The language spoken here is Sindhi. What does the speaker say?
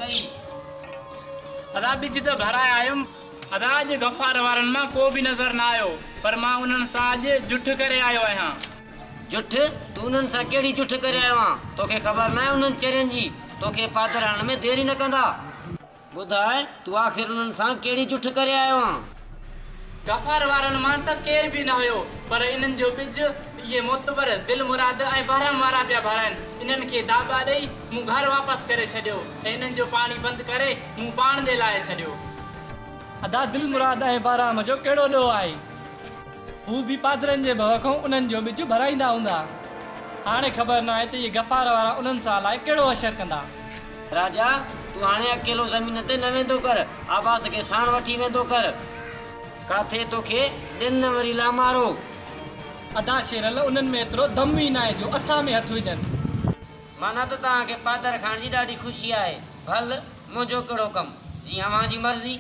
اٿئي. ادا ٻج ته ڀرائي آيم. ادا اڄ غفار وارن مان ڪو به نظر نه آيو پر مان انهن سان اڄ جٺ ڪري آيو آهيان. جٺ؟ تون انهن سان ڪهڙي جٺ ڪري آيو آن؟ توکي خبر ناهي انهن چرين جي توکي پادر هڻڻ ۾ دير ئي نه ڪندا. ٻڌاء تون آخر انهن سان ڪهڙي جٺ ڪري آيو آن؟ غفار وارن مان ته ڪير به نه هيو پر انهن جو ٻج اهي معتبر، دل مراد ۽ بهرام وارا پيا ڀرائن. انهن کي داٻا ڏئي مون گهر واپس ڪري ڇڏيو ۽ انهن جو پاڻي بند ڪري مون پاڻ ڏي لائي ڇڏيو. ادا دل مراد ۽ بهرام جو ڪهڙو ڏوهه آهي؟ هو به پادرن جي ڀؤ کان انهن جو ٻج ڀرائيندا هوندا. هاڻي خبر ناهي ته اهي غفار وارا انهن سان الائي ڪهڙو حشر ڪندا. راجا، تون هاڻي اڪيلو زمين تي نه ويندو ڪر، عباس کي ساڻ وٺي ويندو ڪر. ڪاٿي توکي ڏين نه وري لامارو. ادا شيرل، انهن ۾ ايترو دم ئي ناهي جو اسان ۾ هٿ وجهن. معنيٰ ته توهان کي پادر کائڻ جي ڏاڍي خوشي آهي. ڀل، منهنجو ڪهڙو ڪم، جيئن اوهان جي مرضي.